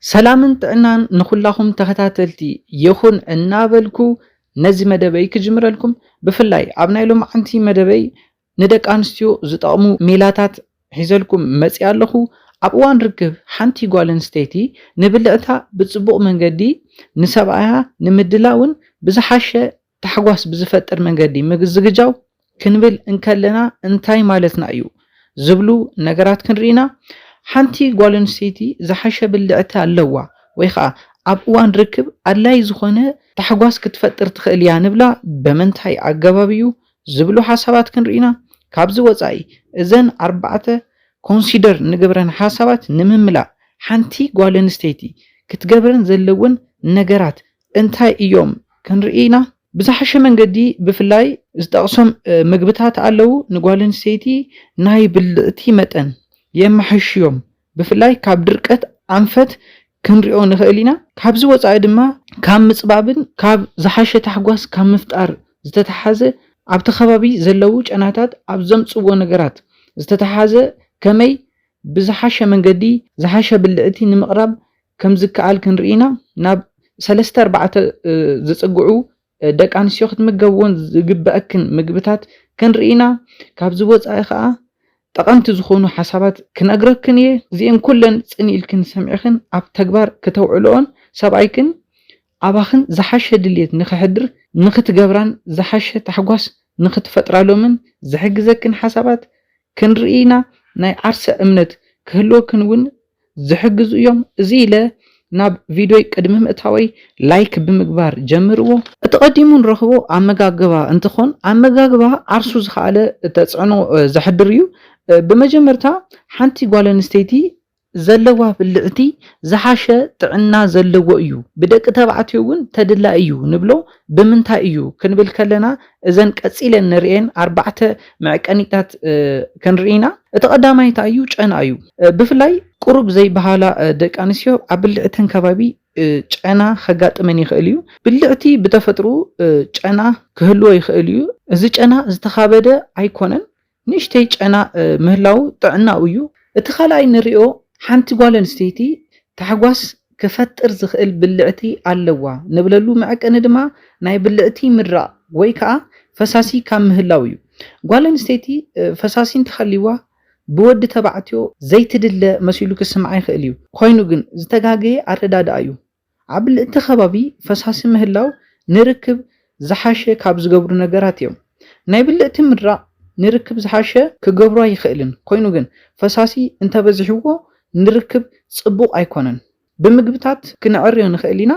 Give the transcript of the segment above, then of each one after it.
ሰላምን ጥዕናን ንኹላኹም ተኸታተልቲ ይኹን እናበልኩ፣ ነዚ መደበይ ክጅምረልኩም፣ ብፍላይ ኣብ ናይ ሎማዓንቲ መደበይ ንደቂ ኣንስትዮ ዝጠቕሙ ሜላታት ሒዘልኩም መጺኣ ኣለኹ። ኣብ እዋን ርክብ ሓንቲ ጓል ኣንስተይቲ ንብልዕታ ብጽቡቕ መንገዲ ንሰብኣያ ንምድላውን ብዝሓሸ ታሕጓስ ብዝፈጥር መንገዲ ምግዝግጃው ክንብል እንከለና እንታይ ማለትና እዩ ዝብሉ ነገራት ክንርኢ ኢና። ሓንቲ ጓል ኣንስተይቲ ዝሓሸ ብልዕቲ ኣለዋ ወይ ኸዓ ኣብ እዋን ርክብ ኣድላይ ዝኾነ ታሕጓስ ክትፈጥር ትኽእል እያ ንብላ በምንታይ ኣገባብ እዩ ዝብሉ ሓሳባት ክንርኢ ኢና። ካብዚ ወጻኢ እዘን ኣርባዕተ ኮንሲደር ንገብረን ሓሳባት ንምምላእ ሓንቲ ጓል ኣንስተይቲ ክትገብረን ዘለወን ነገራት እንታይ እዮም ክንርኢ ኢና። ብዝሓሸ መንገዲ ብፍላይ ዝጠቕሶም ምግብታት ኣለዉ። ንጓል ኣንስተይቲ ናይ ብልዕቲ መጠን የመሓይሽዮም። ብፍላይ ካብ ድርቀት ኣንፈት ክንሪኦ ንኽእል ኢና። ካብዚ ወፃኢ ድማ ካብ ምፅባብን ካብ ዝሓሸ ታሕጓስ ካብ ምፍጣር ዝተተሓዘ ኣብቲ ከባቢ ዘለዉ ጨናታት ኣብ ዘምፅዎ ነገራት ዝተተሓዘ ከመይ ብዝሓሸ መንገዲ ዝሓሸ ብልዕቲ ንምቕራብ ከም ዝከኣል ክንርኢ ኢና። ናብ ሰለስተ ኣርባዕተ ዝፅግዑ ደቂ ኣንስትዮ ክትምገብዎን ዝግበኣክን ምግብታት ክንርኢ ኢና። ካብዚ ወፃኢ ከዓ ጠቐምቲ ዝኾኑ ሓሳባት ክነግረክን እየ። እዚአን ኩለን ፅን ኢልክን ሰሚዕኽን ኣብ ተግባር ክተውዕልኦን ሰብኣይክን ኣባኽን ዝሓሸ ድልየት ንኽሕድር ንኽትገብራን ዝሓሸ ታሕጓስ ንኽትፈጥራሎምን ዝሕግዘክን ሓሳባት ክንርኢ ኢና። ናይ ዓርሰ እምነት ክህልወክን እውን ዝሕግዙ እዮም። እዚ ኢለ ናብ ቪድዮይ ቅድሚ ምእታወይ ላይክ ብምግባር ጀምርዎ። እቲ ቀዲሙ ንረኽቦ ኣመጋግባ እንትኾን ኣመጋግባ ዓርሱ ዝኸኣለ ተፅዕኖ ዘሕድር እዩ። ብመጀመርታ ሓንቲ ጓል ኣንስተይቲ ዘለዋ ብልዕቲ ዝሓሸ ጥዕና ዘለዎ እዩ። ብደቂ ተባዕትዮ እውን ተድላ እዩ ንብሎ ብምንታይ እዩ ክንብል ከለና እዘን ቀፂለን ንርእየን ኣርባዕተ መዕቀኒታት ክንርኢ ኢና። እቲ ቀዳማይ እንታይ እዩ? ጨና እዩ። ብፍላይ ቁሩብ ዘይበሃላ ደቂ ኣንስትዮ ኣብ ብልዕተን ከባቢ ጨና ከጋጥመን ይኽእል እዩ። ብልዕቲ ብተፈጥሩ ጨና ክህልዎ ይኽእል እዩ። እዚ ጨና ዝተኻበደ ኣይኮነን። ንእሽተይ ጨና ምህላው ጥዕናኡ እዩ። እቲ ካልኣይ ንሪኦ ሓንቲ ጓል ኣንስተይቲ ታሕጓስ ክፈጥር ዝኽእል ብልዕቲ ኣለዋ ንብለሉ መዐቀኒ ድማ ናይ ብልዕቲ ምድራቕ ወይ ከዓ ፈሳሲ ካብ ምህላው እዩ። ጓል ኣንስተይቲ ፈሳሲ እንተሃልይዋ ብወዲ ተባዕትዮ ዘይትድለ መሲሉ ክስምዓ ይኽእል እዩ። ኮይኑ ግን ዝተጋገየ ኣረዳድኣ እዩ። ኣብ ብልዕቲ ከባቢ ፈሳሲ ምህላው ንርክብ ዝሓሸ ካብ ዝገብሩ ነገራት እዮም። ናይ ብልዕቲ ምድራቕ ንርክብ ዝሓሸ ክገብሮ ኣይኽእልን። ኮይኑ ግን ፈሳሲ እንተበዚሕዎ ንርክብ ጽቡቕ ኣይኮነን። ብምግብታት ክነዕርዮ ንኽእል ኢና፣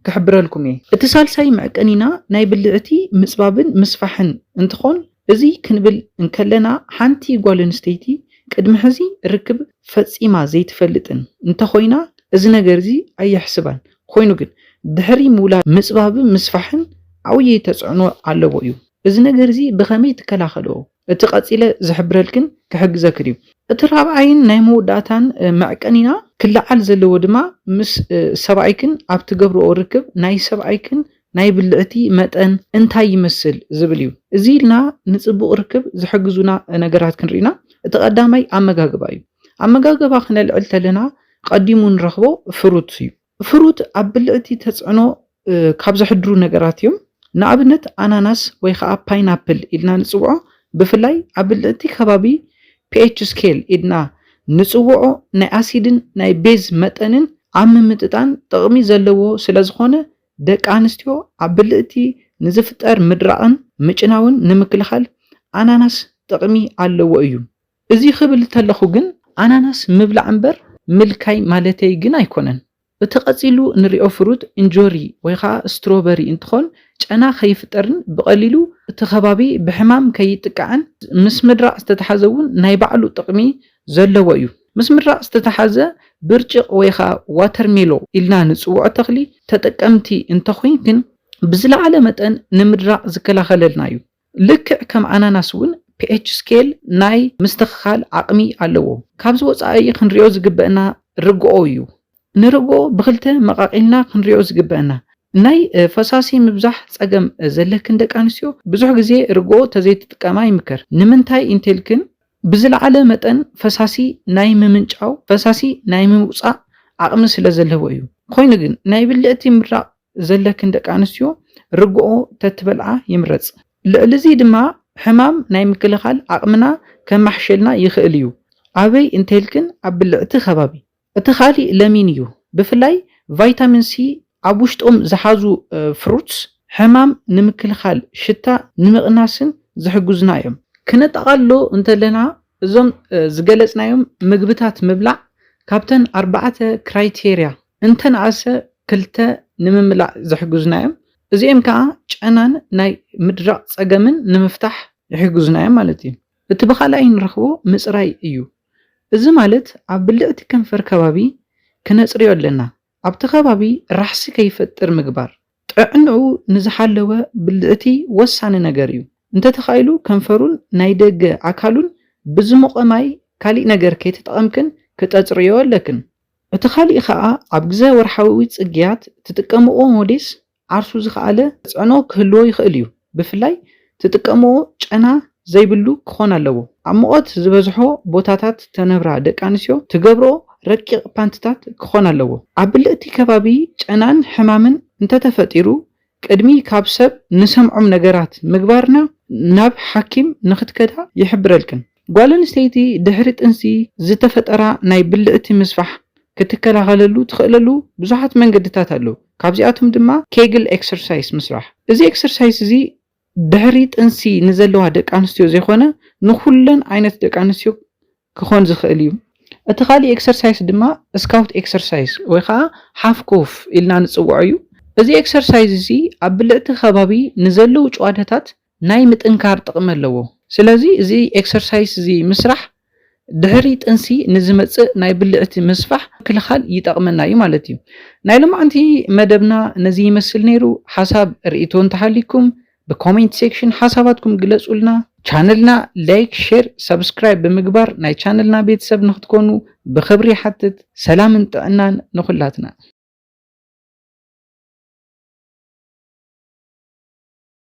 ክሕብረልኩም እየ። እቲ ሳልሳይ መዕቀኒና ናይ ብልዕቲ ምጽባብን ምስፋሕን እንትኾን እዚ ክንብል እንከለና ሓንቲ ጓል ኣንስተይቲ ቅድሚ ሕዚ ርክብ ፈጺማ ዘይትፈልጥን እንተኾይና እዚ ነገር እዚ ኣየሕስባን። ኮይኑ ግን ድሕሪ ምውላድ ምጽባብን ምስፋሕን ዓብዪ ተጽዕኖ ኣለዎ እዩ። እዚ ነገር እዚ ብኸመይ ትከላኸልኦ? እቲ ቀጺለ ዝሕብረልክን ክሕግዘክን እዩ። እቲ ራብዓይን ናይ መወዳእታን መዕቀኒና ክለዓል ዘለዎ ድማ ምስ ሰብኣይክን ኣብ ትገብርኦ ርክብ ናይ ሰብኣይክን ናይ ብልዕቲ መጠን እንታይ ይመስል ዝብል እዩ። እዚ ኢልና ንጽቡቕ ርክብ ዝሕግዙና ነገራት ክንርኢና። እቲ ቀዳማይ ኣመጋግባ እዩ። ኣመጋግባ ክነልዕል ተለና ቀዲሙ ንረኽቦ ፍሩት እዩ። ፍሩት ኣብ ብልዕቲ ተጽዕኖ ካብ ዘሕድሩ ነገራት እዮም። ንኣብነት ኣናናስ ወይ ከዓ ፓይናፕል ኢልና ንጽውዖ ብፍላይ ኣብ ብልዕቲ ከባቢ ፒኤች ስኬል ኢልና ንጽውዖ ናይ ኣሲድን ናይ ቤዝ መጠንን ኣብ ምምጥጣን ጥቕሚ ዘለዎ ስለ ዝኾነ ደቂ ኣንስትዮ ኣብ ብልዕቲ ንዝፍጠር ምድራቕን ምጭናውን ንምክልኻል ኣናናስ ጥቕሚ ኣለዎ እዩ። እዚ ክብል ተለኹ ግን ኣናናስ ምብላዕ እምበር ምልካይ ማለተይ ግን ኣይኮነን። እቲ ቀጺሉ ንሪኦ ፍሩት እንጆሪ ወይ ከዓ ስትሮበሪ እንትኾን ጨና ከይፍጠርን ብቐሊሉ እቲ ከባቢ ብሕማም ከይጥቃዕን ምስ ምድራቕ ዝተተሓዘ እውን ናይ ባዕሉ ጥቕሚ ዘለዎ እዩ። ምስ ምድራቕ ዝተተሓዘ ብርጭቕ ወይ ከዓ ዋተርሜሎ ኢልና ንፅውዖ ተኽሊ ተጠቀምቲ እንተኾይንክን ብዝለዓለ መጠን ንምድራቕ ዝከላኸለልና እዩ። ልክዕ ከም ኣናናስ እውን ፒኤች ስኬል ናይ ምስትኽኻል ዓቕሚ ኣለዎ። ካብዚ ወፃኢ ክንሪኦ ዝግበአና ርግኦ እዩ። ንርግኦ ብኽልተ መቓቒልና ክንሪኦ ዝግበአና። ናይ ፈሳሲ ምብዛሕ ፀገም ዘለክን ደቂ ኣንስትዮ ብዙሕ ግዜ ርግኦ ተዘይትጥቀማ ይምከር። ንምንታይ እንተልክን ብዝለዓለ መጠን ፈሳሲ ናይ ምምንጫው፣ ፈሳሲ ናይ ምውፃእ ዓቕሚ ስለ ዘለዎ እዩ። ኮይኑ ግን ናይ ብልዕቲ ምራቕ ዘለክን ደቂ ኣንስትዮ ርግኦ ተትበልዓ ይምረጽ። ልዕሊ እዚ ድማ ሕማም ናይ ምክልኻል ዓቕምና ከማሕሸልና ይኽእል እዩ። ኣበይ እንተልክን ኣብ ብልዕቲ ከባቢ። እቲ ካሊእ ለሚን እዩ። ብፍላይ ቫይታሚን ሲ ኣብ ውሽጦም ዝሓዙ ፍሩትስ ሕማም ንምክልኻል ሽታ ንምቕናስን ዝሕግዙና እዮም። ክነጠቓሎ እንተለና እዞም ዝገለጽናዮም ምግብታት ምብላዕ ካብተን ኣርባዕተ ክራይቴርያ እንተነኣሰ ክልተ ንምምላእ ዝሕግዙና እዮም። እዚኦም ከዓ ጨናን ናይ ምድራቕ ጸገምን ንምፍታሕ ይሕግዙና እዮም ማለት እዩ። እቲ ብኻልኣይ ንረኽቦ ምጽራይ እዩ። እዚ ማለት ኣብ ብልዕቲ ከንፈር ከባቢ ክነጽርዮ ኣለና። ኣብቲ ከባቢ ራሕሲ ከይፈጥር ምግባር። ጥዕንኡ ንዝሓለወ ብልዕቲ ወሳኒ ነገር እዩ። እንተተኻኢሉ ከንፈሩን ናይ ደገ ኣካሉን ብዝሞቐ ማይ ካሊእ ነገር ከይተጠቐምክን ክተጽርዮ ኣለክን። እቲ ካሊእ ኸኣ ኣብ ግዘ ወርሓዊ ጽግያት ትጥቀምኦ ሞዴስ ዓርሱ ዝኸኣለ ተጽዕኖ ክህልዎ ይኽእል እዩ። ብፍላይ ትጥቀምዎ ጨና ዘይብሉ ክኾን ኣለዎ። ኣብ ሙቐት ዝበዝሖ ቦታታት ተነብራ ደቂ ኣንስትዮ ትገብሮ ረቂቕ ፓንትታት ክኾን ኣለዎ። ኣብ ብልዕቲ ከባቢ ጨናን ሕማምን እንተተፈጢሩ ቅድሚ ካብ ሰብ ንሰምዖም ነገራት ምግባርና ናብ ሓኪም ንኽትከዳ ይሕብረልክን። ጓል ኣንስተይቲ ድሕሪ ጥንሲ ዝተፈጠራ ናይ ብልዕቲ ምስፋሕ ክትከላኸለሉ ትኽእለሉ ብዙሓት መንገድታት ኣለዉ። ካብዚኣቶም ድማ ኬግል ኤክሰርሳይስ ምስራሕ። እዚ ኤክሰርሳይስ እዚ ድሕሪ ጥንሲ ንዘለዋ ደቂ ኣንስትዮ ዘይኮነ ንኹለን ዓይነት ደቂ ኣንስትዮ ክኾን ዝኽእል እዩ። እቲ ካሊእ ኤክሰርሳይስ ድማ ስካውት ኤክሰርሳይስ ወይ ከዓ ሓፍ ኮፍ ኢልና ንጽውዖ እዩ። እዚ ኤክሰርሳይስ እዚ ኣብ ብልዕቲ ከባቢ ንዘለዉ ጭዋዳታት ናይ ምጥንካር ጥቕሚ ኣለዎ። ስለዚ እዚ ኤክሰርሳይስ እዚ ምስራሕ ድሕሪ ጥንሲ ንዝመጽእ ናይ ብልዕቲ ምስፋሕ ምክልኻል ይጠቕመና እዩ ማለት እዩ። ናይ ሎማዓንቲ መደብና ነዚ ይመስል ነይሩ። ሓሳብ ርእይቶ እንተሃሊኩም ብኮሜንት ሴክሽን ሓሳባትኩም ግለጹልና። ቻነልና ላይክ፣ ሼር፣ ሰብስክራይብ ብምግባር ናይ ቻነልና ቤተሰብ ንክትኮኑ ብኽብሪ ይሓትት። ሰላምን ጥዕናን ንኹላትና።